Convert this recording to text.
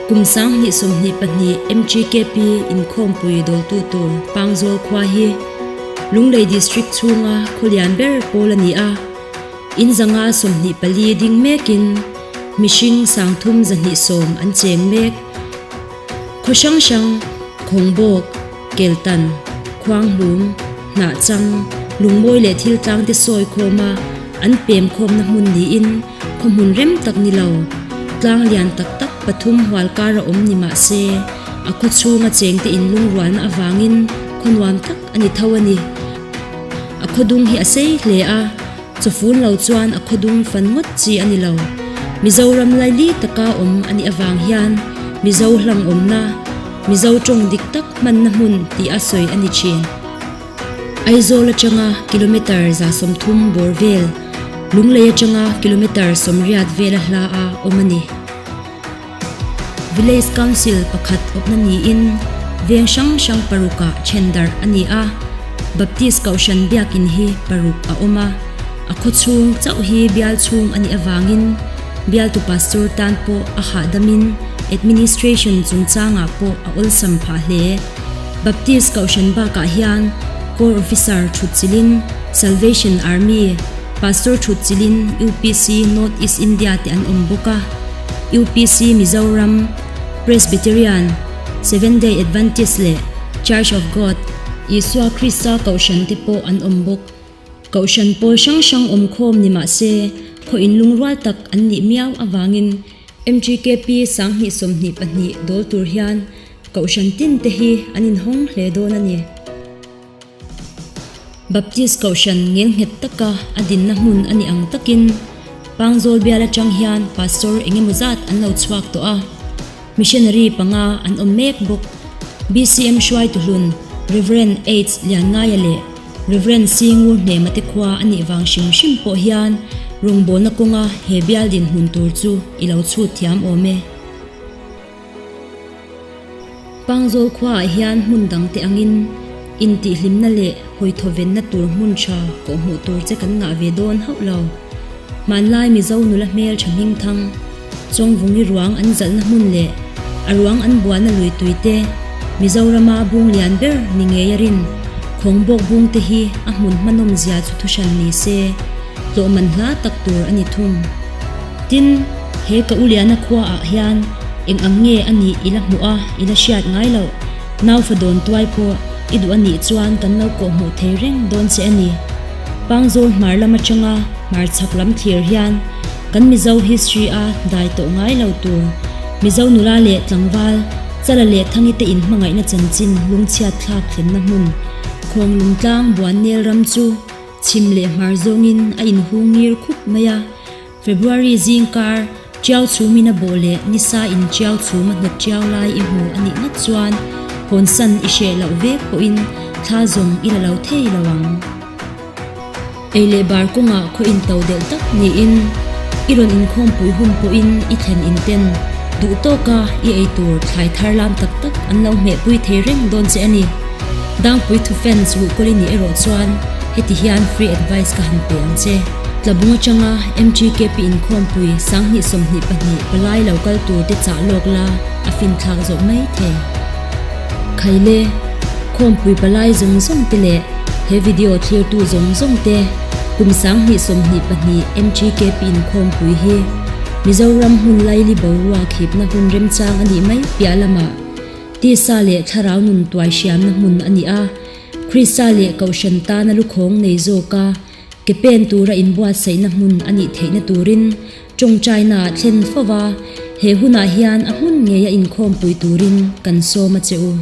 Kum 2022 MGKP inkhawmpui dawltu tur Pangzawl khua hi Lunglei District chhunga khawlian ber pawl a ni a, in 124 ding mekin mihring 320 an cheng mek. Khaw hrang hrang, Khawngbawk, Keltan, Khuanghlum, Hnahchang, Lungmawi leh thil tlang te sawi khawma an pem khawmna hmun niin khaw hmun rem tak ni lo, tlang lian tak tak pathum hual kar a awm ni mah se a khaw chhunga chengte inlungrualna avangin khaw nuam tak a ni tho a ni. A khaw dung hi a sei hle a. Chawfun lo chuan a khawdung fan ngawt chi a ni lo. Mizoram laili taka awm a nih avang hian Mizo hlang awmna, Mizo tawng dik tak hmanna hmun tih a sawi a ni thin. Aizawl atanga kilometre 130 bawr vel, Lunglei atanga kilometre 80 vela hla a awm a ni. Village Council pakhat awpna niin veng hrang hrang parukah then darh a ni a, Baptist Kohhran biakin hi paruk a awm a, a khaw chhung chauh hi bial chhung a nih avangin bialtu pastor tan pawh a hahdamin administration chungchangah pawh a awlsam phah hle. Baptist Kohhran bakah hian Corps Officer thutchilhin Salvation Army, Pastor thutchilhin UPC North East India te an awm bawk a. UPC Mizoram, Presbyterian, Seventh Day Adventist leh Church of God, Isua Krista Kohhran te pawh an awm bawk. Kohhran pawl hrang hrang awm khawm ni mah se, khaw inlungrual tak an nih miau avangin MGKP 2022 dawl tur hian Kohhran tin te hi an inhawng hle dawn a ni. Baptist Kohhran ngelnghet taka a dinna hmun a nih ang takin Pangzawl bial atang hian Pastor engemaw zat an lo chhuak tawh a, Missionary panga an awm mek bawk. BCM hruaitu hlun Rev. H. Lianngaia leh Rev. C. Ngurhnema te khua a nih vang hrim hrim pawh hian rawngbawlna kawnga he bial dinhmun tur chu i lo chhut thiam awm e. Pangzawl khuaah hian hmun dangte angin intihhlimna leh hawithawvenna tur hmun tha kawhhmuh tur che kan ngah ve dawn hauh lo. Hmanlai Mizo nula hmel tha hmingthang, Chawngvungi ruang an zalhna hmun leh a ruang an bualna lui tuite, Mizorama bung lian ber ni ngei a rin, Khawngbawk bungte hi a hmun hmanawm zia chu thuhran ni se, tlawhman hla tak tur a ni thung. Tin, he ka u Liana khuaah hian eng ang nge a nih i la hmuh a, i la hriat ngai loh. Naufa dawn tuai pawh i duh a nih chuan kan lo kawhhmuh thei reng dawn che a ni. Pangzawl hmar lam atanga hmar chhak lam thlir hian kan Mizo history a dai tawh ngai lo tur Mizo nula leh tlangval Chala leh Thangi te inhmangaihna chanchin lungchhiat thlak thlenna hmun Khawnglung tlang Buannel ram chu chhim leh hmar zawngin a inhung ngir khup mai a. February zingkar, Tiau chhumin a bawh leh nisa in tiau chhum a hnawt tiau lai i hmu a nih ngat chuan hawnsan i hreh loh vek pawhin thla zawng i la lo thei lo ang. Ei leh bar kawngah khaw in to delh tak niin i rawn inkhawmpui hun pawhin i thlen in ten duh tawka i ei tur thlai thar lam tak tak an lo hmehpui thei reng dawn che a ni. Dangpui thu fans ruhkawl i nih erawh chuan heti hian free advice ka han pe ang che. Tlabung atanga MGKP inkhawmpui 2022 palai lo kal tur te chah lawk la a finthlak zawh mai thei. Khaile, khawmpui palai zawng zawng te leh he video thlirtu zawng zawng te kum 2022 MGKP inkhawmpui hi Mizoram hmun laili boruak hipna hun remchang a nih mai piah lamah tisa leh thlarau nun tuai hriamna hmun a ni a, Krista leh Kohhran tana lukhawng nei zawka ke pen tura inbuatsaihna hmun a nih theihna turin tawngtaina-ah thlen fo va, he hunah hian a hmun ngeia inkhawmpui turin kan sawm a che u.